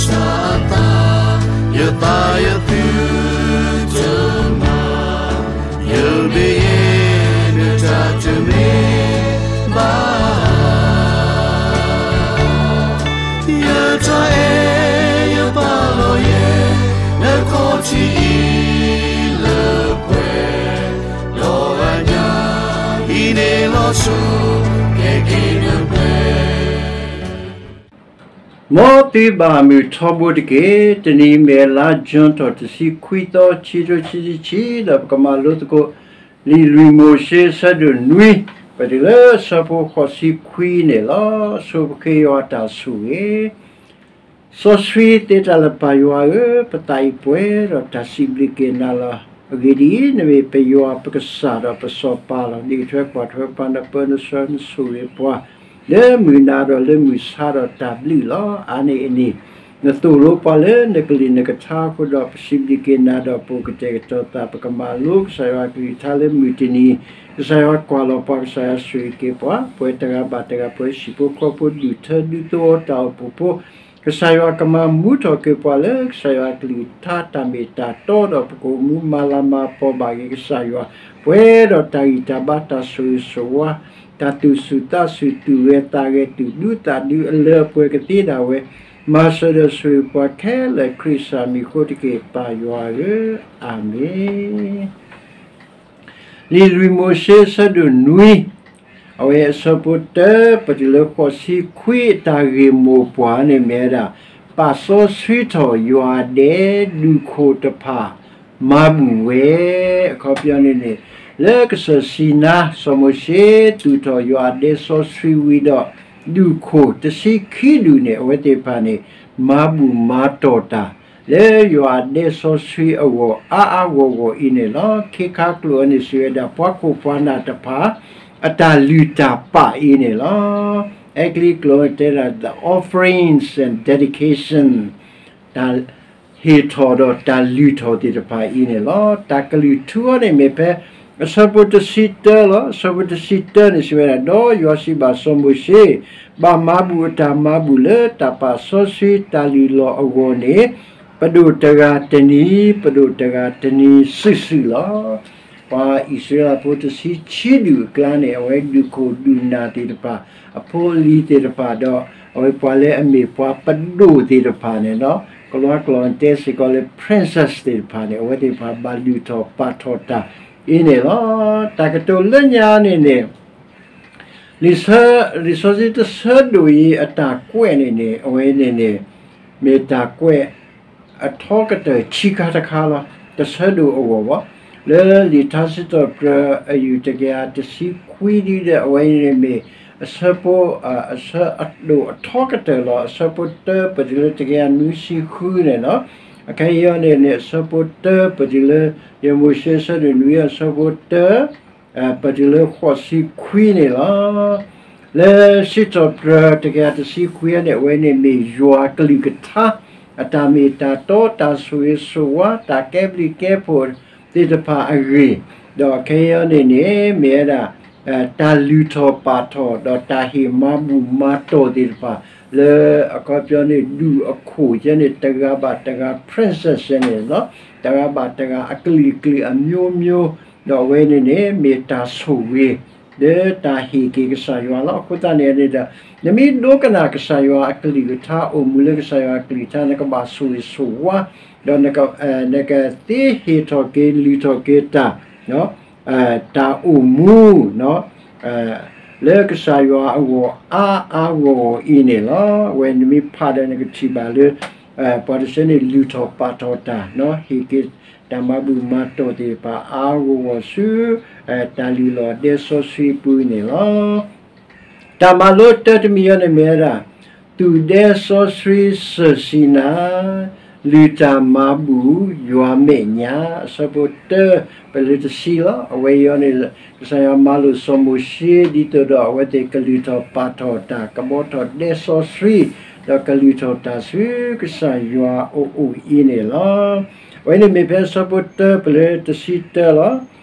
စၢ်အသး, ယသးယသုတမၤ, ယမ့ၢ်နတၢ်တမ့ၢ်ဘၣ်. ယတၢ်အဲၣ်ယပာ်လီၤယဲ, နခီၣ်ထံးအံၤလၢပှဲၤ, ဒီးအညၣ်အံၤန့ၣ်လီၤဆီ, ကဲက့ၤနပှဲၤ မ်သုဘၣ်မုာ်ထီဘိတက့ၢ်. တနံၤအံၤမ့ၢ်လါ June ထီၣ်တဆံခွံသီ ခံကထိခံဆံခံ, ဒီးပကမၤလိသကိး လံာ်လွံၢ်မိၤၡ့ အဆၢဒိၣ်နွံ, ပတုၤလၢအဆၢဖိဃိးဆံခွံန့ၣ်လီၤ. ဆိပဃ့ယွၤအတၢ်ဆိၣ်ဂ့ၤ စီဆှံသ့တၢ်လၢပၢ်ယွၤဧၢ, ပသးအံၤပှဲၤဒီးတၢ်စံးဘျုးက့ၤနၤလီၤ. အဂ့ၢ်ဒ်အံၤ, နမ့ၢ်ပယွၤပကစၢ်ဒီးပစီၤပၤလီၤ. ဒ့ၣ်ထွဲကွၢ်ထွဲပှၤ, နပၢနဆှၢနဆိၣ်ဂ့ၤပှၤ လၢမုၢ်နၤဒီးလၢမုၢ်ဆါဒီးတၢ်ဘျုးလီၤ. အါန့ၢ်အန့ၣ်, နသိၣ်လိပှၤလၢနကလုၢ်နကထါအဃိဒီး ပစံးဘျုးက့ၤနၤဒီးပအိၣ်ကတဲာ်ကတီၤသး, ပကမၤလိကစၢ်ယွၤအကလုၢ်ကထါလၢမုၢ်တနံၤ, ကစၢ်ယွၤကွၢ်လီၤပှၤ, ကစၢ်ယွၤဆိၣ်ဂ့ၤက့ၤပှၤ, ပှဲၤတဂၤဘၣ်တဂၤ, ပှဲၤဟံၣ်ဖိဃီဖိ, ဒူၣ်ထၢဒူသဝီတၢ်အိၣ်ဖှိၣ်ဖိ, ကစၢ်ယွၤကမၤမူထီၣ်က့ၤပှၤလၢကစၢ်ယွၤအကလုၢ်ကထါတၢ်မ့ၢ်တၢ်တီဒီး ပကအိၣ်မူမၤလၤမၤကပီၤဘၣ်က့ၤကစၢ်ယွၤ, ပှဲၤဒီးတၢ်ဂံၢ်တၢ်ဘါ, တၢ်ဆိၣ်ဂ့ၤဆိၣ်ဝါ, တၢ်သူၣ်ဆူၣ်သးဆူၣ်, သူၣ်ဂဲၤသးဂဲၤ, သူၣ်ဒူသးဒူ, အလၢအပှဲၤကသ့ဒၣ်ဝဲ, မၤစၢၤဒီးဆိၣ်ဂ့ၤပှၤခဲလၢာ် ခရံာ်ကစၢ်မံၤအဃိတက့ၢ်, ပၢ်ယွၤဧၢ, အၤမ့ၣ်. လံာ်လွံၢ်မိၤၡ့ အဆၢဒိၣ်နွံ, အဝဲအဆၢဖိတၢ ပတုၤလၢဃိးဆံခွံ, အတၢ်ဂ့ၢ်မိၢ်ပှၢ်န့ၣ်မ့ၢ်ဝဲဒၣ် ပာ်စီဆှံထီၣ်ယွၤအဒဲ, ဒူၣ်ခိၣ်တဖၣ်မၤဘူၣ်ဝဲ. အခီပညီန့ၣ်န့ၣ်, လၢကစၢၢ်စံၤနါ စီၤမိၤၡ့သူၣ်ထီၣ်ယွၤအဒဲစီဆှံဝံၤဒီး, ဒူၣ်ခိၣ်တဆံခံဒူၣ်န့ၣ် အဝဲသ့ၣ်တဖၣ်န့ၣ် မၤဘူၣ်မၤတီၢ်တၢ် လၢယွၤအဒဲစီဆှံအဂီၢ် အါအါဂီၢ်ဂီၢ်အံၤန့ၣ်လီၤ. ခ့ခါကျိာ်အံၤန့ၣ် စံးဝဲဒၣ် ပှၤခိၣ်ပှၤနၢ်တဖၣ် အတၢ်လုၢ်တၢ်ပာ်အံၤန့ၣ်လီၤ. အဲကလံးကျိာ်တဲဒၣ် the offerings and dedication, တၢ်ဟ့ၣ်ထီၣ်ဒီးတၢ်လုၢ်ထီၣ်သ့ၣ်တဖၣ်အံၤန့ၣ်လီၤ. တၢ်ကလုၢ်ထူအီၤန့ၣ်မ့ၢ်ဖဲ အဆၢဖိတဆံတၢလီၤ. အဆၢဖိတဆံတၢန့ၣ် စံးဝဲဒၣ်, ဒီးယွၤစံးဘၣ်စီၤမိၤၡ့, ဘၣ်မၤဘူၣ်အတၢ်မၤဘူၣ်လၢတၢ်ပာ်စီဆှံတၢ်လုၢ်လီၢ်အဂီၢ်န့ၣ်, ပဒိၣ်တဂၤတနံၤ, ပဒိၣ်တဂၤတနံၤစုာ်စုာ်လီၤ. ပှၤအံၣ်စရ့လးဖိတဆံခံဒူၣ်အကျါန့ၣ် အဝဲဒူၣ်ခိၣ်ဒူၣ်နၢ်သ့ၣ်တဖၣ်, အဖိအလံၤသ့ၣ်တဖၣ်ဒီး အဝဲပှၤလၢအမ့ၢ်ပှၤပဒိၣ်သ့ၣ်တဖၣ်န့ၣ်ဒီး ကလံးကျိာ်တဲစ့ၢ်ကီးလၢ princess သ့ၣ်တဖၣ်န့ၣ် အဝဲသ့ၣ်တဖၣ်ဘၣ်လုၢ်ထီၣ်ပာ်ထီၣ်တၢ်အံၤန့ၣ်လီၤ. တၢ်ကတိၤလၢညါန့ၣ်န့ၣ် လံာ်စီဆှံတဆၢဒိၣ်အံၤအတၢ်ကွဲးန့ၣ်န့ၣ် အဝဲန့ၣ်န့ၣ် မ့ၢ်တၢ်ကွဲးအထီကတၢၢ်ခံခါတခါလီၤ. တဆၢဒိၣ်အဂီၢ်ဘၣ်, လၢလံာ်ထါစံးထီၣ်ပတြၢၤအယူၢ်တကယၤတဆံခွံဒ်ဒီး အဝဲန့ၣ်မ့ၢ်အဆၢဖိ အဆၢဒိၣ်အထီကတၢၢ်လီၤ. အဆၢဖိတၢပတုၤလၢတကယၤနွံဆံဃုန့ၣ်လီၤ. အခဲအံၤန့ၣ်န့ၣ် အဆၢဖိတၢပတုၤလၢ ယမိၤၡ့အဆၢဒိၣ်နွံအဆၢဖိတၢ ပတုၤလၢဃိးဆံခွံန့ၣ်လီၤ. လၢစံးထီၣ်ပတြၢၤတကယၤတဆံခွံန့ၣ် အဝဲန့ၣ်မ့ၢ်ယွၤအကလုၢ်ကထါ အတၢ်မ့ၢ်တၢ်တီ တၢ်ဆိၣ်ဂ့ၤဆိၣ်ဝါ တၢ်ကဲဘျုးကဲဖှိၣ်သ့ၣ်တဖၣ်အဂ့ၢ်, ဒီးခဲအံၤန့ၣ်န့ၣ် မ့ၢ်ဝဲဒၣ် တၢ်လုၢ်ထီၣ်ပာ်ထီၣ် ဒီးတၢ်ဟ့ၣ်မၤဘူၣ်မၤတီၢ်သ့ၣ်တဖၣ် လၢအခီပညီန့ၣ် ဒူၣ်အခိၣ်ယဲန့ၣ် တဂၤဘၣ်တဂၤ princess ယဲန့ၣ်လီၤ. တဂၤဘၣ်တဂၤအကလုာ်ကလုာ်အမျိုးမျိုး, ဒီးအဝဲန့ၣ်န့ၣ် မ့ၢ်တၢ်ဆိၣ်ဂ့ၤ လၢတၢ်ဟ့ၣ်က့ၤကစၢ်ယွၤလီၤ. အဃိသတးန့ၣ်န့ၣ်ဒီး နမ့ၢ်ဒိကနၣ်ကစၢ်ယွၤအကလုၢ်ကထါ အိၣ်မူလၢကစၢ်ယွၤအကလုၢ်ကထါ နကဘၣ်ဆိၣ်ဂ့ၤဆိၣ်ဝါ, ဒီးနကသ့ဟ့ၣ်ထီၣ်က့ၤလုၢ်ထီၣ်က့ၤတၢ် တၢ်အိၣ်မူ လၢကစၢ်ယွၤအဂီၢ်အါအါဂီၢ်ဂီၢ်အံၤန့ၣ်လီၤ. အဝဲနမ့ၢ်ဖးဒီးနကထံၣ်ဘၣ်လၢ ပှၤတဆၢန့ၣ် လုၢ်ထီၣ်ပာ်ထီၣ်တၢ် ဟ့ၣ်က့ၤတၢ်မၤဘူၣ်မၤတီၢ်သ့ၣ်တဖၣ် အါဂီၢ်ဂီၢ်ဆူ တၢ်လုၢ်လီၢ်ဒဲစီဆှံအပူၤန့ၣ်လီၤ. တၢ်မၤလိတၢတမံၤအံၤန့ၣ်မ့ၢ်ဝဲဒၣ် သူၣ်ဒဲစီဆှံစၢၢ်ဆံနၤ လုၢ်တၢ်မၤဘူၣ်ယွၤမဲာ်ညါ အဆၢဖိတၢ ပလၢတဆံလီၤ. အဝဲအံၤန့ၣ် ကစၢ်ယွၤမၤလိာ်စီၤမိၤၡ့ ဒ်သိးဒီးအဝဲသ့ၣ်ကလုၢ်ထီၣ်ပာ်ထီၣ်တၢ် ကဘှီထီၣ်ဒဲစီဆှံ ဒီးကလုၢ်ထီၣ်တၢ်ဆူကစၢ်ယွၤအအိၣ်အံၤန့ၣ်လီၤ. အဝဲန့ၣ်မ့ၢ်ဖဲအဆၢဖိတၢ ပလၢတဆံတၢလီၤ.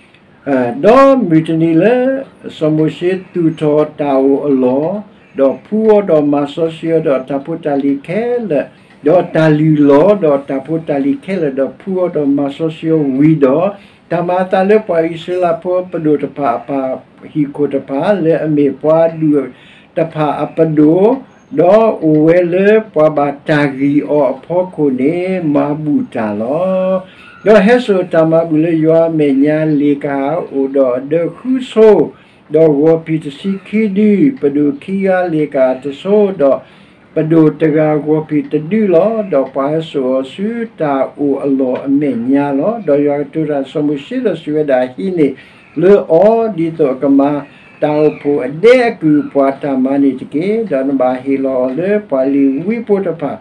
ဒီးမုၢ်တနံၤလၢ စီၤမိၤၡ့သူၣ်ထီၣ်တၢ်အိၣ်အလီၢ်, ဒီးဖှူအီၤဒီးမၤစီဆှံအီၤဒီးအတၢ်ဖိတၢ်လံၤခဲလၢာ်, ဒီးတၢ်လုၢ်လီၢ်, ဒီးတၢ်ဖိတၢ်လံၤခဲလၢာ်, ဒီးဖှူအီၤဒီးမၤစီဆှံအီၤဝံၤဒီး, တၢ်မၤအသးလၢပှၤအံၣ်စရ့လးဖိပဒိၣ်တဖၣ်အပၢ်ဟံၣ်ခိၣ်တဖၣ် လၢအမ့ၢ်ပှၤဒူၣ်တဖၣ်အပဒိၣ်, ဒီးအိၣ်ဝဲလၢပှၤဘၣ်တၢ်ဂံၢ်အီၤအဖီခိၣ်န့ၣ် မၤဘူၣ်တၢ်လီၤ. ဒီးဟဲစိာ်တၢ်မၤဘူၣ်လၢယွၤအမဲာ်ညါ, လ့ၣ်ကဟၣ်အိၣ်ဒီးအဒၢဃုဆိ, ဒီးဂီၤဖံးတဆံခံဒု, ပဒိၣ်ခံဂၤလ့ၣ်ကဟၣ်တဆိ, ဒီးပဒိၣ်တဂၤဂီၤဖံးတဒုလီၤ. ဒီးပှၤဟဲစိာ်အီၤဆူတၢ်အိၣ်အလီၢ်အမဲာ်ညါလီၤ. ဒီးယွၤကတိၤတၢ်ဒီးစီၤမိၤၡ့ဒီးစံးဝဲဒၣ်, ဟံးန့ၢ်လၢအီၤ ဒ်သိးအကမၤတၢ်အိၣ်ဖှိၣ်အဒဲအကုၢ်အပှၤအတၢ်မၤန့ၣ်တက့ၢ်. ဒီးနဘၣ်ဟ့ၣ်လီၤအီၤလၢပှၤလ့ၤဝံဖိတဖၣ်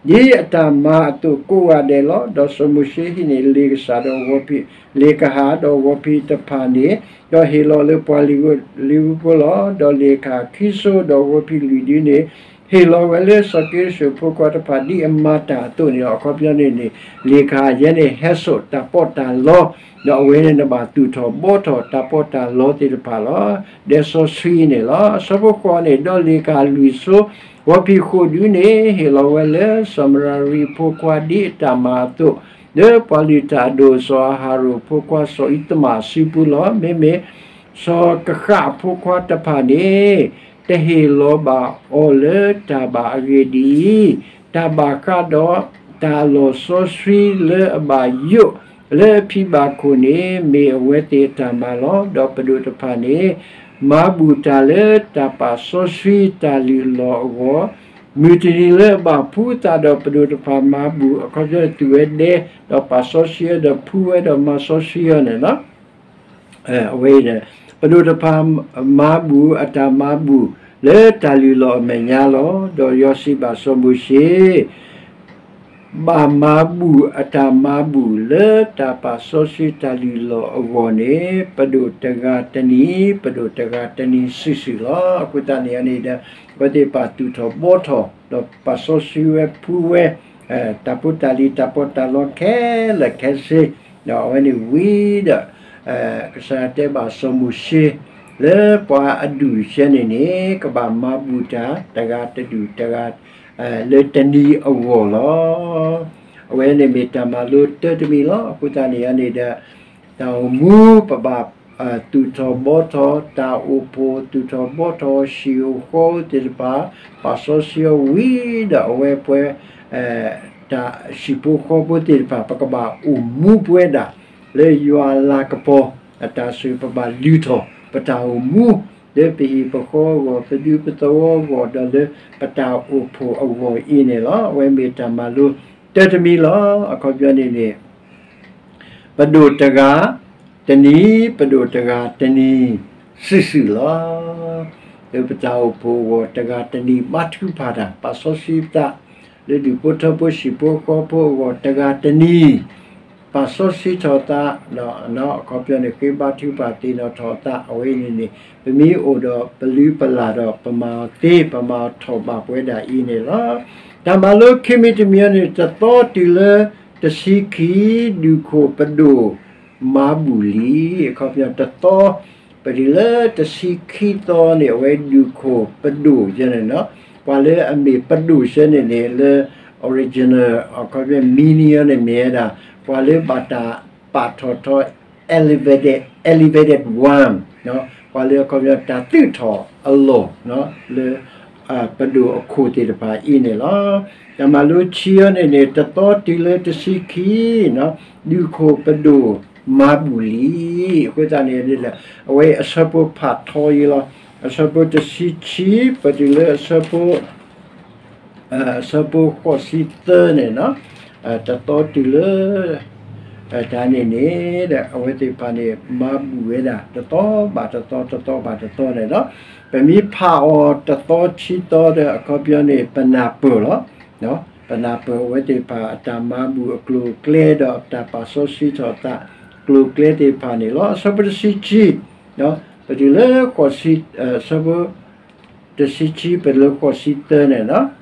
ဒ်အတၢ်မၤအသိးကိးဂၤဒဲးလီၤ. ဒီးစီၤမိၤၡ့ဟံးန့ၢ်လ့ၣ်ကစၢ်ဒီးဂီၤဖံး, လ့ၣ်ကဟၣ်ဒီးဂီၤဖံးတဖၣ်န့ၣ်, ဒီးဟ့ၣ်လီၤလၢပှၤလ့ၤဝံဖိလီၤ. ဒီးလ့ၣ်ကဟၣ်ခံဆိဒီးဂီၤဖံးလွံၢ်ဒုန့ၣ် ဟ့ၣ်လီၤဝဲလၢစီၤက့ရိၣ်ဖိခွါတဖၣ်ဒ်အမၤတၢ်အသိးန့ၣ်လီၤ. အခီပညီန့ၣ်န့ၣ် လ့ၣ်ကဟၣ်ယဲန့ၣ် ဟဲစိာ်တၢ်ပီးတၢ်လီ, ဒီးအဝဲန့ၣ်နဘၣ်သူၣ်ထီၣ်ဘှီထီၣ်တၢ်ပီးတၢ်လီသ့ၣ်တဖၣ်လီၤ. ဒဲစီဆှံန့ၣ်လီၤ. အဆၢဖိဃိးန့ၣ်, ဒီးလ့ၣ်ကဟၣ်လွံၢ်ဆိ ဂီၤဖံးဃိးဒုန့ၣ် ဟ့ၣ်လီၤဝဲလၢစီၤမရၤရံဖိခွါဒ်အတၢ်မၤအသိး, လၢပှၤလုၢ်တၢ်အဒိၣ်စီၤအၤဟရိၣ်ဖိခွါစီၤအံၤတမၣ်အစုပူၤလီၤ. မ့မ့ၢ်စီၤကဃၣ်အဖိခွါတဖၣ်န့ၣ် တဟ့ၣ်လီၤဘၣ်အီၤလၢတၢ်ဘၣ်အဂ့ၢ်ဒ်အံၤ, တၢ်ဘၣ်ဃးဒီးတၢ်အလီၢ်စီဆှံလၢအဘၣ်ယိၣ်လၢအဖံဘၣ်ခိၣ်န့ၣ် မ့ၢ်အဝဲသ့ၣ်အတၢ်မၤလီၤ. ဒီးပဒိၣ်တဖၣ်န့ၣ် မၤဘူၣ်တၢ်လၢတၢ်ပာ်စီဆှံတၢ်လုၢ်လီၢ်အဂီၢ်, မုၢ်တနံၤလၢအဘၣ်ဖှူအသးဒီးပဒိၣ်တဖၣ်မၤဘူၣ်အခီပညီ သူၣ်ဝဲဒဲ, ဒီးပာ်စီဆှံအီၤဒီးဖှူဝဲဒီးမၤစီဆှံအီၤန့ၣ်လီၤ. အဝဲအံၤန့ၣ် ပဒိၣ်တဖၣ်မၤဘူၣ်အတၢ်မၤဘူၣ်လၢတၢ်လုၢ်လီၢ်အမဲာ်ညါလီၤ. ဒီးယွၤစံးဘၣ်စီၤမိၤၡ့, ဘၣ်မၤဘူၣ်အတၢ်မၤဘူၣ်လၢတၢ်ပာ်စီဆှံတၢ်လုၢ်လီၢ်အဂီၢ်န့ၣ် ပဒိၣ်တဂၤတနံၤ, ပဒိၣ်တဂၤတနံၤစုာ်စုာ်လီၤ. အဃိသတးန့ၣ်န့ၣ်ဒီး အဝဲသ့ၣ်ပာ်သူၣ်ထီၣ်ဘှီထီၣ် ဒီးပာ်စီဆှံဝဲဖှူဝဲ တၢ်ဖိတၢ်လံၤတၢ်ပီးတၢ်လီခဲလၢာ်ခဲဆ့, ဒီးအဝဲန့ၣ်ဝံၤဒီး ကစၢ်ယွၤတဲဘၣ်စီၤမိၤၡ့ လၢပှၤအဒူၣ်စဲန့ၣ်န့ၣ် ကဘၣ်မၤဘူၣ်တၢ်တဂၤတဒူၣ်တဂၤ လၢတနံၤအဂီၢ်လီၤ. အဝဲန့ၣ်မ့ၢ်တၢ်မၤလိတၢ်တမံၤလီၤ. အဃိသတးန့ၣ်န့ၣ်ဒီး တၢ်အိၣ်မူပဘၣ် သူၣ်ထီၣ်ဘှီထီၣ် တၢ်အိၣ်ဖှိၣ်သူၣ်ထီၣ်ဘှီထီၣ် ဟံၣ်ဖိဃီဖိသ့ၣ်တဖၣ် ပာ်စီဆှံအီၤဝံၤဒီးအဝဲပှဲၤ တၢ်ဟံၣ်ဖိဃီဖိသ့ၣ်တဖၣ် ပကဘၣ်အိၣ်မူပဝဲဒၣ် လၢယွၤအလၤကပီၤအတၢ်ဆိၣ်ဂ့ၤ ပဘၣ်လုၢ်ထီၣ်ပတၢ်အိၣ်မူ လၢပဟံၣ်ပဃီအဂီၢ် ပဒူပသဝီအဂီၢ် ဒီးလၢပတၢ်အိၣ်ဖှိၣ်အဂီၢ်အံၤန့ၣ်လီၤ. အဝဲမ့ၢ်တၢ်မၤလိတၢ်တမံၤလီၤ. အခီပညီန့ၣ်န့ၣ် ပဒိၣ်တဂၤတနံၤ, ပဒိၣ်တဂၤတနံၤစုာ်စုာ်လီၤ. လၢပတၢ်အိၣ်ဖှိၣ်အဂီၢ် တဂၤတနံၤဘါထုကဖၣ်တၢ် ပာ်စီဆှံသး လၢဒူၣ်ဖိထၢဖိဟံၣ်ဖိဃီဖိအဂီၢ် တဂၤတနံၤ ပာ်စီဆှံထီၣ်သး အခီပညီန့ၣ် ဃ့ဘါထုကဖၣ်သ့ၣ်နီၣ်ထီၣ်အသး အဝဲအံၤန့ၣ်န့ၣ် ပမ့ၢ်အိၣ်ဒီးပလုၢ်ပလၢ်ဒီး ပမၤအီၤသ့ ပမၤအီၤထီၣ်ဘၣ်ပဝဲဒၣ်အံၤန့ၣ်လီၤ. တၢ်မၤလိခံမံၤတမံၤန့ၣ် တသီတုၤလၢတဆံခံ ဒူၣ်ခိၣ်ပဒိၣ်မၤဘူၣ်လံ. အခီပညီတသီ ပတုၤလၢတဆံခံသီန့ၣ် အဝဲဒူၣ်ခိၣ်ပဒိၣ်ယဲန့ၣ်လီၤ. ပှၤလၢအမ့ၢ်ပဒိၣ်ယဲန့ၣ်န့ၣ် လၢ original အခီပညီ meaning န့ၣ်မ့ၢ်ဝဲဒၣ် ပှၤလၢဘၣ်တၢ်ပာ်ထီၣ်ထီ elevated, elevated one ပှၤလၢအခီပညီတၢ်သုးထီၣ်အလီၢ် လၢ ပဒိၣ်အခိၣ်သ့ၣ်တဖၣ်အံၤန့ၣ်လီၤ. တၢ်မၤလိခံအံၤန့ၣ်န့ၣ် တသီတုၤလၢတဆံခံ ဒူၣ်ခိၣ်ပဒိၣ်မၤဘူၣ်လံ. အဃိသတးန့ၣ် အဝဲအဆၢဖိဖးထီအံၤလီၤ. အဆၢဖိတဆံခံ ပတုၤလၢအဆၢဖိ အဆၢဖိဃိးဆံသၢန့ၣ် တသီတုၤလၢ တၢ်န့ၣ်န့ၣ် အဝဲသ့ၣ်တဖၣ်န့ၣ် မၤဘူၣ်ဝဲဒၣ် တသီဘၣ်တသီ တသီဘၣ်တသီန့ၣ်လီၤ. ပမ့ၢ်ဖးအီၤတသီဆံသီဒီး အခီပညီန့ၣ် ပနၢ်ပၢၢ်လီၤ. ပနၢ်ပၢၢ်အဝဲသ့ၣ်တဖၣ် အတၢ်မၤဘူၣ်အကျိၤအကျဲဒီး တၢ်ပာ်စီဆှံထီၣ်သးကျိၤအကျဲသ့ၣ်တဖၣ်န့ၣ်လီၤ. အဆၢဖိတဆံခံ ပတုၤလၢ အဆၢဖိ တဆံခံ ပတုၤလၢဃိးဆံသၢန့ၣ်လီၤ.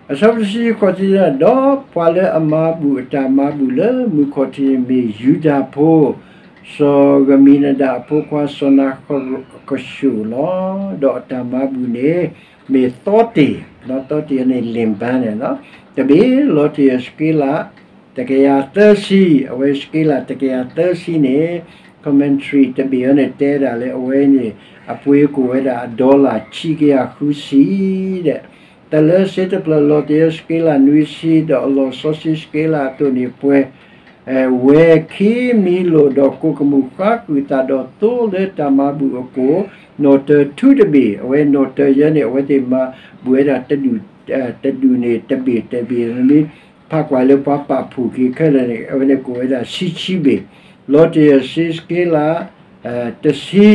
အဆၢဖိတဆံခံ ဃိးဆံသၢ ဒီးပှၤလၢအမၤဘူၣ်အတၢ်မၤဘူၣ်လၢမုၢ်ခီၣ်ထံးန့ၣ် မ့ၢ်ယူဒၤဖိ စီၤယံၤမံနဒၤအဖိခွါ စီၤနၤကၡိၣ်လီၤ. ဒီးအတၢ်မၤဘူၣ်န့ၣ် မ့ၢ်သီတ့ၢ် သီတ့ၢ်အီၤန့ၣ် လ့ၣ်ဘါန့ၣ်လီၤ. တဘ့ၣ် လီၤတ့ၢ်အီၤစက့လး တကယၤသၢဆံ, အဝဲစက့လးတကယၤသၢဆံန့ၣ် commentary တဘ့ၣ်အီၤန့ၣ် တဲဒၣ်လၢအဝဲန့ၣ် အပှ့ၤကိၣ်ဝဲဒၣ်အ dollar ဆံကယၤဃုဆံဒီး တလၢစ့တဖျၢၣ် လီၤတ့ၢ်အီၤစက့လးနွံဆံ ဒီးအလီၢ်စီဆှံစက့လးအသိးန့ၣ် ပှဲၤ ဝဲခံမံလိာ်ဒီးကိၣ်ကမူၣ်ဃါဃုာ်သးဒီးသိလၢတၢ်မၤဘူၣ်အကိၣ် နီၣ်တၢၤထူတဘ့ၣ်, အဝဲနီၣ်တၢၤယဲန့ၣ် အဝဲသ့ၣ်မၤဘူၣ်ဝဲဒၣ်တဒူၣ်, တဒူၣ်န့ၣ်တဘ့ၣ်တဘ့ၣ်, မ့ၢ်ဖးကွၢ်လၢပှၤပာ်ဖှိၣ်က့ၤခဲလၢာ်န့ၣ် အဝဲန့ၣ်ကိၣ်ဝဲဒၣ်ဆံဆံဘ့ၣ်, လီၤတ့ၢ်အီၤစ့စက့လး တဆံ,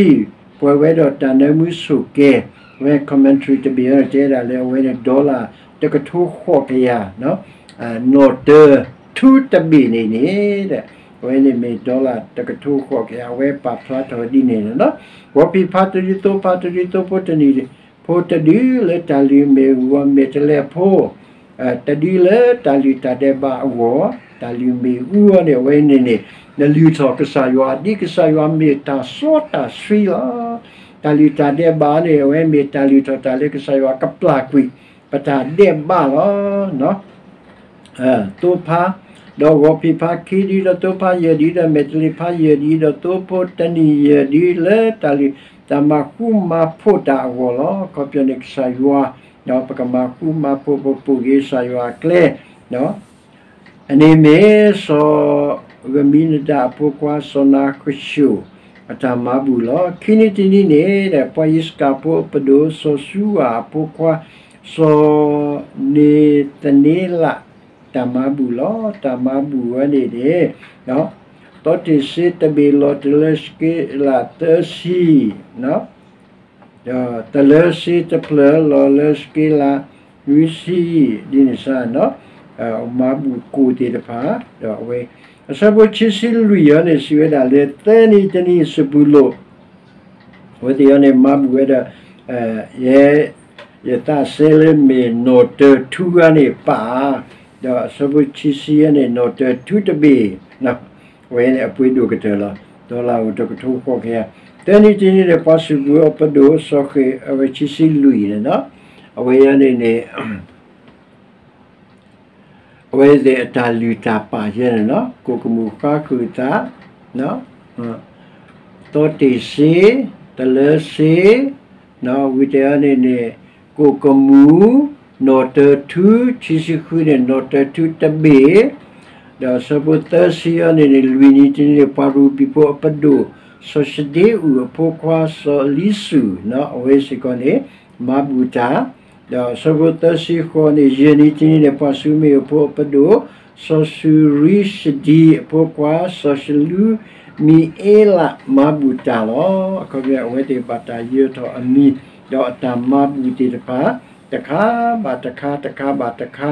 ပှဲၤဝဲဒီးတၢ်နၢမူဆိၣ်ကဲၤ, အဝဲ commentary တဘ့ၣ်အီၤန့ၣ် တဲဒၣ်လၢအဝဲန့ၣ် dollar တကထိဃိးကယၤ နီၣ်တၢၤထူတဘ့ၣ်န့ၣ်န့ၣ်, အဝဲန့ၣ်မ့ၢ် dollar တကထိဃိးကယၤ အဝဲပာ်ဖျါထီၣ်ဒ်န့ၣ်လီၤ. ဂီၤဖံးဖါတဒု သိဖါတဒု သိဖိတနံၤ ဖိတဒုလၢတၢ်လုၢ်မ့ၣ်အူအဂီၢ် မဲာ်တဲးလဲးဖိ တဒုလၢတၢ်လုၢ်တၢ်ဒဲးဘးအဂီၢ်, တၢ်လုၢ်မ့ၣ်အူအီၤန့ၣ် အဝဲန့ၣ်န့ၣ် နလုၢ်ထီၣ်ကစၢ်ယွၤ ဒ်ကစၢ်ယွၤမ့ၢ်တၢ်စီတၢ်ဆှံလီၤ. တၢ်လုၢ်တၢ်ဒဲးဘးန့ၣ် အဝဲမ့ၢ်တၢ်လုၢ်ထီၣ်တၢ်လၢကစၢ်ယွၤကပျၢ်ကွံာ် ပတၢ်ဒဲးဘးလီၤ. သိဖါ, ဒီးဂီၤဖံးဖါခံဒု ဒီးသိဖါယဲၢ်ဒု ဒီးမဲာ်တဲးလဲးဖါယဲၢ်ဒု ဒီးသိဖိတနံၤယဲၢ်ဒု လၢတၢ်လုၢ်တၢ်မၤဃူမၤဖိးတၢ်အဂီၢ်လီၤ. အခီပညီန့ၣ် ကစၢ်ယွၤ ပကမၤဃူမၤဖိး ပပိာ်က့ၤကစၢ်ယွၤအကျဲ အန့ၣ်မ့ၢ်စီၤဂမံနဒၤအဖိခွါ စီၤနၤဃၡိၣ် အတၢ်မၤဘူၣ်လီၤ. ခံနံၤတနံၤန့ၣ် ပှၤယံးစကၤဖိအပဒိၣ် စီၤစူဝၤအဖိခွါ စီၤန့ၤသန့လး တၢ်မၤဘူၣ်လီၤ. တၢ်မၤဘူၣ်ဝဲန့ၣ်န့ၣ် သီတ့ၢ်စ့တဘ့ၣ် လီၤတ့ၢ်လၢစက့လးသၢဆံ ဒီးတလၢစ့တဖျၢၣ်လီၤလၢစက့လးနွံဆံ ဒ်န့ၣ်စ့ၢ် မၤဘူၣ်ကိၣ်သ့ၣ်တဖၣ် ဒီးအဝဲ အဆၢဖိခံဆံလွံၢ်အံၤန့ၣ် စံးဝဲဒၣ်လၢ သၢနံၤတနံၤစပူၤလိာ် အဝဲသ့ၣ်အံၤန့ၣ် မၤဘူၣ်ဝဲဒီး ယဲ ယသးစဲလၢမ့ၢ်နီၣ်တၢၤထူဂၤန့ၣ်ပၣ်, ဒီးအဆၢဖိခံဆံအံၤန့ၣ် နီၣ်တၢၤထူတဘ့ၣ် အဝဲန့ၣ်အပှ့ၤဒိၣ်ကတၢၢ်လီၤ. ဒီးလၢအိၣ်တကထိဃိးကယၤ သၢနံၤတနံၤန့ၣ် ပှၤစူးကွံာ်အပဒိၣ် စီၤဃ့ၣ် အဝဲခံဆံလွံၢ်န့ၣ်လီၤ. အဝဲအံၤန့ၣ်န့ၣ် အဝဲသ့ၣ်အတၢ်လုၢ်တၢ်ပာ်ယဲန့ၣ်လီၤ. ကိၣ်ကမူၣ်ဃါဃုာ်သး သီတ့ၢ်စ့ တလၢစ့ ဝံၤတဲအီၤန့ၣ်န့ၣ် ကိၣ်ကမူၣ် နီၣ်တၢၤထူ ခံဆံဃုန့ၣ် နီၣ်တၢၤထူတဘ့ၣ် ဒီးအဆၢဖိသၢဆံအံၤန့ၣ်န့ၣ် လွံၢ်နံၤတနံၤန့ၣ် ပှၤရူဘံဖိအပဒိၣ် စီၤၡဒ့အူၣ်အဖိခွါ စီၤအလံစူၣ် အဝဲစ့ၢ်ကီးန့ၣ် မၤဘူၣ်တၢ် ဒီးအဆၢဖိသၢဆံဃိးန့ၣ် ယဲၢ်နံၤတနံၤန့ၣ် ပှၤစူၤမ့ၣ်အူဖိအပဒိၣ် စီၤစူၤရံၡဒံအဖိခွါ စီၤၡလူမံၤအ့လး မၤဘူၣ်တၢ်လီၤ. အခီပညီ အဝဲသ့ၣ်ဘၣ်တၢ်ယၢၤထီၣ်အမံၤ ဒီးအတၢ်မၤဘူၣ်သ့ၣ်တဖၣ် တခါဘၣ်တခါ တခါဘၣ်တခါ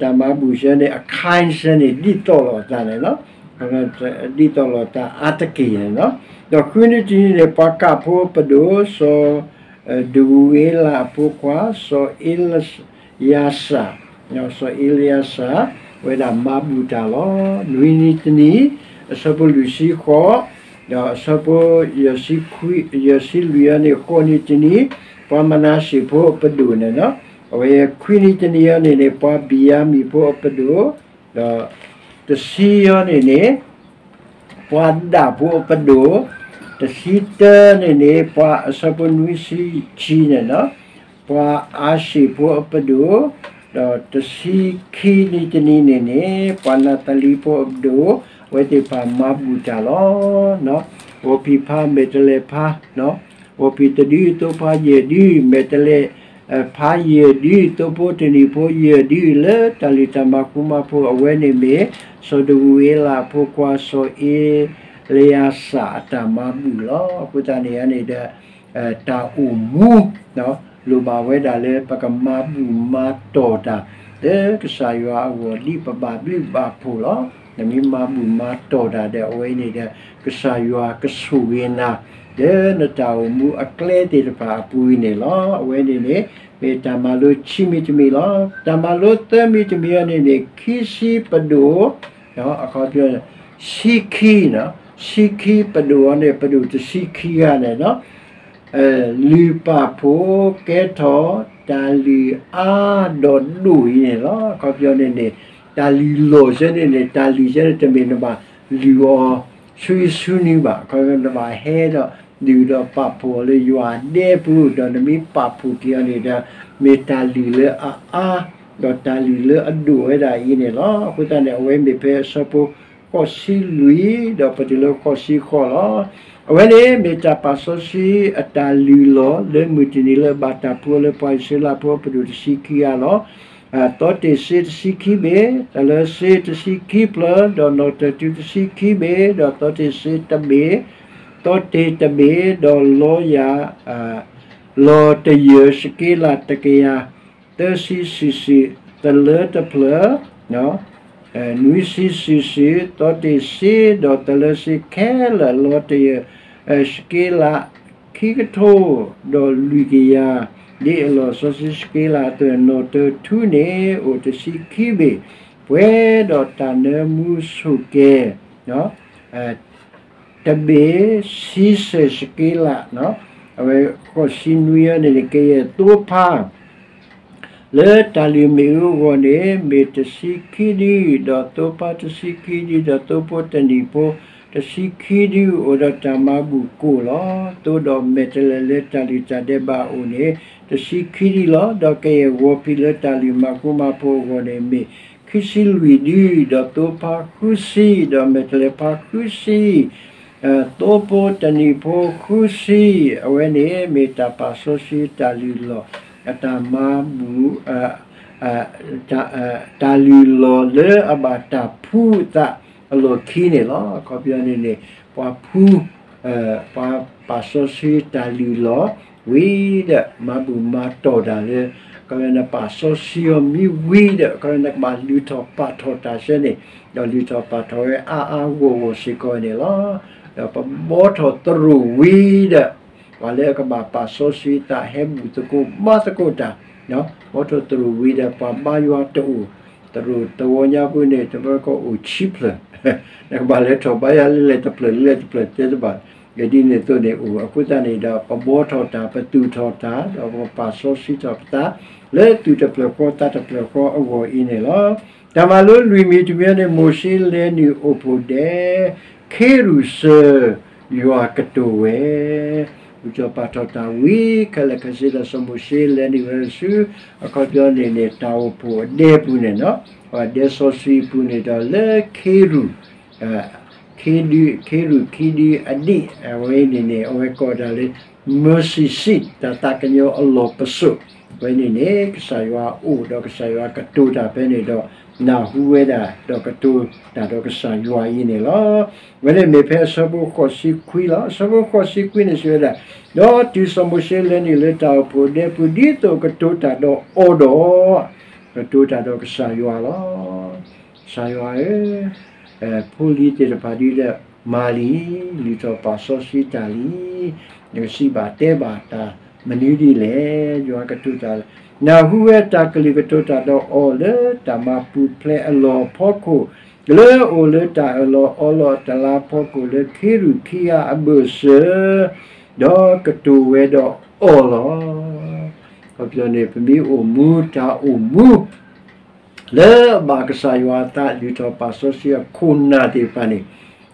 တၢ်မၤဘူၣ်စ့ၢ်န့ၣ် အခါစ့ၢ်န့ၣ် ဒ်သိးလိာ်သးန့ၣ်လီၤ. ဒ်သိးလိာ်သးအါတက့ၢ်န့ၣ်လီၤ. ဒီးဃုနံၤတနံၤန့ၣ် ပှၤကးဖိအပဒိၣ် စီၤ ဒဝံးအ့လးအဖိခွါ စီၤအ့လယၤစၤ, စီၤအ့လယၤစၤ ဝဲဒၣ်မၤဘူၣ်တၢ်လီၤ. နွံနံၤတနံၤ အဆၢဖိလွံၢ်ဆံဃိး ဒီးအဆၢဖိ ယဲၢ်ဆံလွံၢ်အံၤန့ၣ် ဃိးနံၤတနံၤ ပှၤမနၤၡ့ၣ်ဖိအပဒိၣ်န့ၣ်လီၤ. အဝဲခွံနံၤတနံၤအံၤန့ၣ်န့ၣ် ပှၤဘံၣ်ယၤမံၣ်ဖိအပဒိၣ် ဒီးတဆံအံၤန့ၣ်န့ၣ် ပှၤဒၣ်ဖိအပဒိၣ်, တဆံတၢန့ၣ်န့ၣ် ပှၤအဆၢဖိနွံဆံခံန့ၣ်လီၤ. ပှၤအၤၡ့ၣ်ဖိအပဒိၣ်, ဒီးတဆံခံနံၤတနံၤန့ၣ်န့ၣ် ပှၤနးသလံဖိအပဒိၣ်, အဝဲသ့ၣ်တဖၣ်မၤဘူၣ်တၢ်လီၤ. ဂီၤဖံးဖါ မဲာ်တဲးလဲးဖါ ဂီၤဖံးတဒု သိဖါယဲၢ်ဒု မဲာ်တဲးလဲး ဖါယဲၢ်ဒု သိဖိတနံၤဖိယဲၢ်ဒု လၢတၢ်လုၢ်တၢ်မၤဃူမၤဖိး အဝဲန့ၣ်မ့ၢ် စီၤဒဝံးအ့လးအဖိခွါ စီၤအ့လယၤစၤအတၢ်မၤဘူၣ်လီၤ. အဃိသတးန့ၣ်န့ၣ်ဒီး တၢ်အိၣ်မူ လိၣ်ဘၣ်ဝဲဒၣ်လၢပကမၤဘူၣ်မၤတီၢ်တၢ် လၢကစၢ်ယွၤအဂီၢ် ဒ်ပဘၣ်ဘျုးဘၣ်ဖှိၣ်လီၤ. နမ့ၢ်မၤဘူၣ်မၤတီၢ်တၢ်ဒီး အဝဲန့ၣ်ဒီး ကစၢ်ယွၤကဆိၣ်ဂ့ၤနၤ လၢနတၢ်အိၣ်မူအကျဲသ့ၣ်တဖၣ်အပူၤအံၤန့ၣ်လီၤ. အဝဲန့ၣ်န့ၣ် မ့ၢ်တၢ်မၤလိခံမံၤတမံၤလီၤ. တၢ်မၤလိသၢမံၤတမံၤအံၤန့ၣ်န့ၣ် ခံဆံပဒိၣ် အခီပညီ ဆံခံ, ဆံခံပဒိၣ်အံၤန့ၣ် ပဒိၣ်တဆံခံဂၤန့ၣ်လီၤ. လုၢ်ပာ်ဖှိၣ်ကဲထီၣ် တၢ်လုၢ်အါဒီးဒိၣ်အံၤန့ၣ်လီၤ. အခီပညီန့ၣ်န့ၣ် တၢ်လုၢ်လီၢ်ဆၢန့ၣ်န့ၣ် တၢ်လုၢ်ဆၢန့ၣ် တမ့ၢ်နဘၣ်လုၢ်အီၤဆူဆူနံၤဘၣ်. အခီပညီနဘၣ်ဟဲဒီး လုၢ်ဒီးပာ်ဖှိၣ်အီၤလၢယွၤအဒဲပူၤ, ဒီးနမ့ၢ်ပာ်ဖှိၣ်က့ၤအီၤန့ၣ်ဒီး မ့ၢ်တၢ်လုၢ်လၢအအါ ဒီးတၢ်လုၢ်လၢအဒိၣ်ဝဲဒၣ်အံၤန့ၣ်လီၤ. အဃိသတးန့ၣ် အဝဲမ့ၢ်ဖဲအဆၢဖိဃိးဆံလွံၢ် ဒီးပတုၤလၢဃိးဆံဃိးလီၤ. အဝဲန့ၣ်မ့ၢ်တၢ်ပာ်စီဆှံအတၢ်လုၢ်လီၢ် လၢမုၢ်တနံၤလၢအဘၣ်တၢ်ဖှူအီၤလၢပှၤအံၣ်စရ့လးဖိအပဒိၣ်တဆံခံဂၤလီၤ. သီတ့ၢ်စ့တဆံခံဘ့ၣ်, တၢ်လၢစ့တဆံခံဖျၢၣ်, ဒီးနီၣ်တၢၢ်တုတဆံခံဘ့ၣ်, ဒီးသီတ့ၢ်စ့တဘ့ၣ်, သီတ့ၢ်တဘ့ၣ်, ဒီးလီယၤ လီၤတယၢၢ်စက့လးတကယၤ သၢဆံစုာ်စုာ် တလၢတဖျၢၣ်, နွံဆံစုာ်စုာ် သီတ့ၢ်စ့ ဒီးတလၢစ့ခဲလၢာ် လီၤတယၢၢ် စက့လး ခံကထိ ဒီးလွံၢ်ကယၤ ဒ်အလီၢ်စီဆှံစက့လးအသိး နီၣ်တၢၢ်ထူန့ၣ် အိၣ်တဆံခံဘ့ၣ်, ပှဲၤဒီးတၢ်နၢမူဆိၣ်ကဲၤ တဘ့ၣ်ဆံဆဲၣ်စက့လး, အဝဲဃိးဆံနွံအံၤန့ၣ် ကယဲၢ်သိဖါ လၢတၢ်လုၢ်မ့ၣ်အူအဂီၢ်န့ၣ် မ့ၢ်တဆံခံဒု, ဒီးသိဖါတဆံခံဒု, ဒီးသိဖိတနံၣ်ဖိတဆံခံဒု အိၣ်ဒီးတၢ်မၤဘူၣ်ကိၣ်လီၤ. သိဒီးမဲာ်တဲးလဲးလၢတၢ်လုၢ်တၢ်ဒဲးဘးအအိၣ်န့ၣ် တဆံခံဒုလီၤ. ဒီးကယဲၢ်ဂီၤဖံးလၢတၢ်လုၢ်မၤဃူမၤဖိးအဂီၢ်န့ၣ် မ့ၢ်ခံဆံလွံၢ်ဒု, ဒီးသိဖါဃုဆံ, ဒီးမဲာ်တဲးလဲးဖါဃုဆံ သိဖိတနံၣ်ဖိဃုဆံ, အဝဲန့ၣ်မ့ၢ်တၢ်ပာ်စီဆှံတၢ်လုၢ်လီၢ် အတၢ်မၤဘူၣ် တၢ်လုၢ်လီၢ်လၢအဘၣ်တၢ်ဖှူအသးအလီၢ်ခံန့ၣ်လီၤ. အခီပညီန့ၣ်န့ၣ် ပှၤဖှူ ပှၤပာ်စီဆှံတၢ်လုၢ်လီၢ်ဝံၤဒီး မၤဘူၣ်မၤတီၢ်တၢ်လၢ ကီလၢနပာ်စီဆှံအီၤမ့ၢ်ဝံၤဒီး ကီလၢနကဘၣ်လုၢ်ထီၣ်ပာ်ထီၣ်တၢ်ဆၢန့ၣ် ဒီးလုၢ်ထီၣ်ပာ်ထီၣ်ဝဲအါအါဂီၢ်ဂီၢ်စ့ၢ်ကီးန့ၣ်လီၤ. ဒီးပဘီထီၣ်သရိာ်ဝံၤဒီး ပှၤလၢအကဘၣ်ပာ်စီဆှံသးဟဲဘူၣ်သကိးမၤသကိးတၢ်, ဘီထီၣ်သရိာ်ဝံၤဒီး ပှၤဘါယွၤတအိၣ်, သရိာ်သဝီညါပူၤန့ၣ် တဘျီကအိၣ်ဆံဖျၢၣ်, နကဘၣ်လဲၤထီၣ်ဘါယွၤလၢလဲၤတဖျၢၣ်လၢလဲၤတဖျၢၣ်တဲတဘၣ်, ဒ်န့ၣ်အသိးန့ၣ်အိၣ်. အဃိသတးန့ၣ်ဒီး ပဘီထီၣ်တၢ် ပသူၣ်ထီၣ်တၢ် ဒီးပကပာ်စီဆှံထီၣ်ပသး လၢသူၣ်တဖျၢၣ်ဃီသးတဖျၢၣ်ဃီအဂီၢ်အံၤန့ၣ်လီၤ. တၢ်မၤလိလွံၢ်မံၤတမံၤန့ၣ် မိၤၡ့လဲၤနုာ်အိၣ်ဖှိၣ်ဒဲ ခ့ရူၢ်စၢၤယွၤကတိၤဝဲ, ဘူၣ်ထီၣ်ပာ်ထီၣ်တၢ်ဝံၤခဲလၢာ်ခဲဆ့ဒီး စီၤမိၤၡ့လဲၤနုာ်ဝဲဆူ အခီပညီန့ၣ်န့ၣ် တၢ်အိၣ်ဖှိၣ်အဒဲပူၤန့ၣ်, ပှၤဒဲစီဆှံအပူၤန့ၣ်ဒီး လၢခ့ရူၢ် ခ့ဒု, ခ့ရူၢ်ခံဒုအဒံၣ် အဝဲန့ၣ်န့ၣ် အဝဲကိးဒၣ်လၢ mercy seat တၢ်သးကညီၤအလီၢ်ပစိာ်, အဝဲန့ၣ်န့ၣ် ကစၢ်ယွၤအိၣ်ဒီးကစၢ်ယွၤကတိၤတၢ်ဖဲန့ၣ်ဒီး နၢ်ဟူဝဲဒၣ်ဒီးကတိၤတၢ်ဒီးကစၢ်ယွၤအံၤန့ၣ်လီၤ. အဝဲန့ၣ်မ့ၢ်ဖဲအဆၢဖိဃိးဆံခွံလီၤ. အဆၢဖိဃိးဆံခွံန့ၣ်စံးဝဲဒၣ်, ဒီးတုၤစီၤမိၤၡ့လဲၤနုာ်လၢတၢ်အိၣ်ဖှိၣ်ဒဲပူၤ ဒ်သိးကတိၤတၢ်ဒီးအီၤဒီး ကတိၤတၢ်ဒီးကစၢ်ယွၤလီၤ. ကစၢ်ယွၤဧၢ, ဖိလံၤသ့ၣ်တဖၣ်ဒုဒီးမၤလံ, လုၢ်ထီၣ်ပာ်စီဆှံတၢ်လံ, နကစံးဘၣ်တဲဘၣ်တၢ်မနုၤဒ်လဲၣ်. ယွၤကတိၤတၢ်, နၢ်ဟူဝဲတၢ်ကလုၢ်ကတိၤတၢ်ဒီးအီၤလၢတၢ်မၤပူၤဖျဲးအလီၢ်အဖီခိၣ်, လၢအအိၣ်လၢတၢ်အၢၣ်လီၤအီလီၤအတလါဖီခိၣ်လၢခ့ရူၢ်ခံဂၤအဘၢၣ်စၢၤ, ဒီးကတိၤဝဲဒီးအီၤလီၤ. အခီပညီန့ၣ် ပမ့ၢ်အိၣ်မူတၢ်အိၣ်မူ လၢအဘၣ်ကစၢ်ယွၤအသး လုၢ်ထီၣ်ပာ်စီဆှံအခိၣ်နၢ်သ့ၣ်တဖၣ်န့ၣ်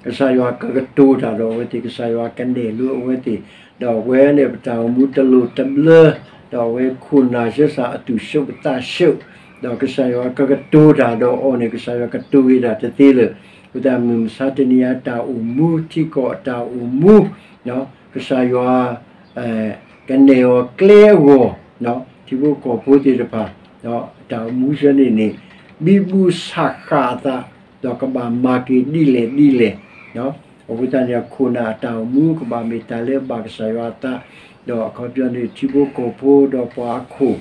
ကစၢ်ယွၤကကတိၤတၢ်ဒီးအဝဲသ့ၣ်, ကစၢ်ယွၤကနဲၣ်လိအဝဲသ့ၣ်, ဒီးအဝဲန့ၣ်ပတၢ်အိၣ်မူတလိၣ်တဘျၢ, ဒီးအဝဲခိၣ်နၢ်စၢ်စၢ်အသူၣ်ဆူၣ်ပသးဆူၣ်, ဒီးကစၢ်ယွၤကကတိၤတၢ်ဒီးအီၤန့ၣ် ကစၢ်ယွၤကတိၤဝဲဒၣ်တသ့လၢၤ. အဃိသတးမုၢ်မဆါတနံၤအံၤတၢ်အိၣ်မူ ထံကီၢ်အတၢ်အိၣ်မူ ကစၢ်ယွၤ ကနဲၣ်အီၤကျဲအဂီၢ်, ထံဖိကီၢ်ဖိသ့ၣ်တဖၣ် တၢ်အိၣ်မူဆၢန့ၣ်န့ၣ် ဘံဘူဆးဃာ်အသး ဒီးကဘၣ်မၤက့ၤဒ်လဲၣ်ဒ်လဲၣ်, အဃိသတးန့ၣ် အခိၣ်နၢ်အတၢ်အိၣ်မူ ကဘၣ်မ့ၢ်တၢ်လၢအဘၣ်ကစၢ်ယွၤအသး, ဒီးအခီပညီန့ၣ် ထံဖိကီၢ်ဖိဒီးပှၤအခိၣ်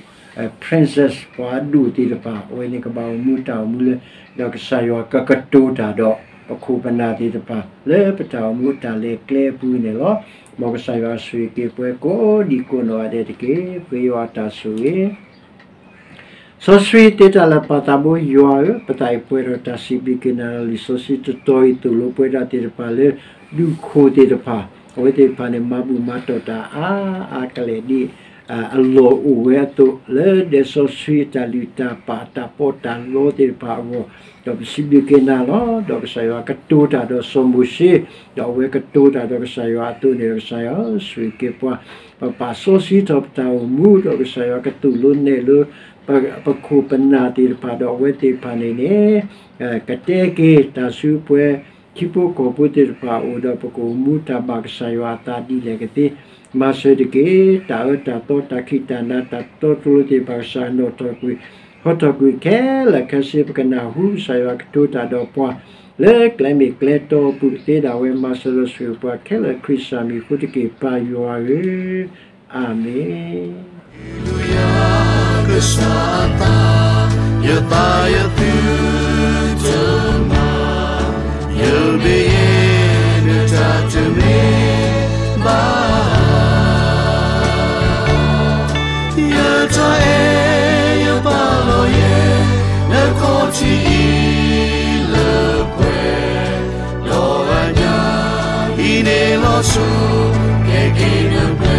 princess ပှၤအဒိၣ်သ့ၣ်တဖၣ် အဝဲန့ၣ်ကဘၣ်အိၣ်မူတၢ်အိၣ်မူလၢ ဒီးကစၢ်ယွၤကကတိၤတၢ်ဒီး ပခိၣ်ပနၢ်သ့ၣ်တဖၣ် လၢပတၢ်အိၣ်မူအတၢ်လဲၤကျဲအပူၤန့ၣ်လီၤ. မ်ကစၢ်ယွၤဆိၣ်ဂ့ၤက့ၤပှၤကိးဒံကိးနီၢ်ဂၤဒဲးတက့ၢ်. ပဃ့ယွၤအတၢ်ဆိၣ်ဂ့ၤ စီဆှံသ့တၢ်လၢာ်ပၢ်သးဘိယွၤဧၢ, ပသးအံၤပှဲၤဒီးတၢ်စံးဘျုးက့ၤနၤလံာ်စီဆှံတတီၤအံၤ သိၣ်လိပှဲၤဒၣ်သ့ၣ်တဖၣ်လၢ ဒူၣ်ခိၣ်သ့ၣ်တဖၣ်, အဝဲသ့ၣ်တဖၣ်န့ၣ် မၤဘူၣ်မၤတီၢ်တၢ်အါအါကလဲာ်ဒ် အလီၢ်အိၣ်ဝဲအသိး လၢဒဲစီဆှံအတၢ်လုၢ်တၢ်ပာ်အတၢ်ပီးတၢ်လီသ့ၣ်တဖၣ်အဂီၢ်, ဒီးပစံးဘျုးက့ၤနၤလီၤ. ဒီးကစၢ်ယွၤကတိၤတၢ်ဒီးစီၤမိၤၡ့, ဒီးအဝဲကတိၤတၢ်ဒီးကစၢ်ယွၤအသိးန့ၣ်ဒီး ကစၢ်ယွၤဆိၣ်ဂ့ၤက့ၤပှၤ, ပပာ်စီဆှံထီၣ်ပတၢ်အိၣ်မူ ဒီးကစၢ်ယွၤကသိၣ်လိနဲၣ်လိ ပခိၣ်ပနၢ်သ့ၣ်တဖၣ် ဒီးအဝဲသ့ၣ်တဖၣ်န့ၣ်န့ၣ် ကတဲက့ၤတၢ်စုပှဲၤ ထံဖိကီၢ်ဖိသ့ၣ်တဖၣ်အအိၣ်ဒီး ပကအိၣ်မူတၢ်ဘၣ်ကစၢ်ယွၤအသးဒ်လဲၣ်ကသ့, မၤစၢၤတက့ၢ်. တၢ်အၢတၢ်သီ တၢ်ခံးတၢ်နၤ တၢ်တီတလိၤသ့ၣ်တဖၣ် ကစၢ်နီၣ်ထီၣ်ကွံာ် ဟီထီၣ်ကွံာ်ခဲလၢာ်ခဲဆ့ ပကနၢ်ဟူကစၢ်ယွၤကတိၤတၢ်ဒီးပှၤ လၢကျဲမ့ၢ်ကျဲတီအပူၤကသ့ဒၣ်ဝဲ မၤစၢၤဒီးဆိၣ်ဂ့ၤပှၤခဲလၢာ် ခရံာ်စၢ်မံၤအဃိတက့ၢ် ပၢ်ယွၤဧၢ, အၤမ့ၣ်. ကစၢ်အသး, ယသးယသုတမၤ, ယမ့ၢ်ယဲနတၢ်တမ့ၢ်ဘၣ်. ယတၢ်အဲၣ်ယပာ်လီၤယဲ နခီၣ်ထံးအံၤလၢပှဲၤ, ဒီးအညၣ်အံၤန့ၣ်လီၤဆီ ကဲက့ၤန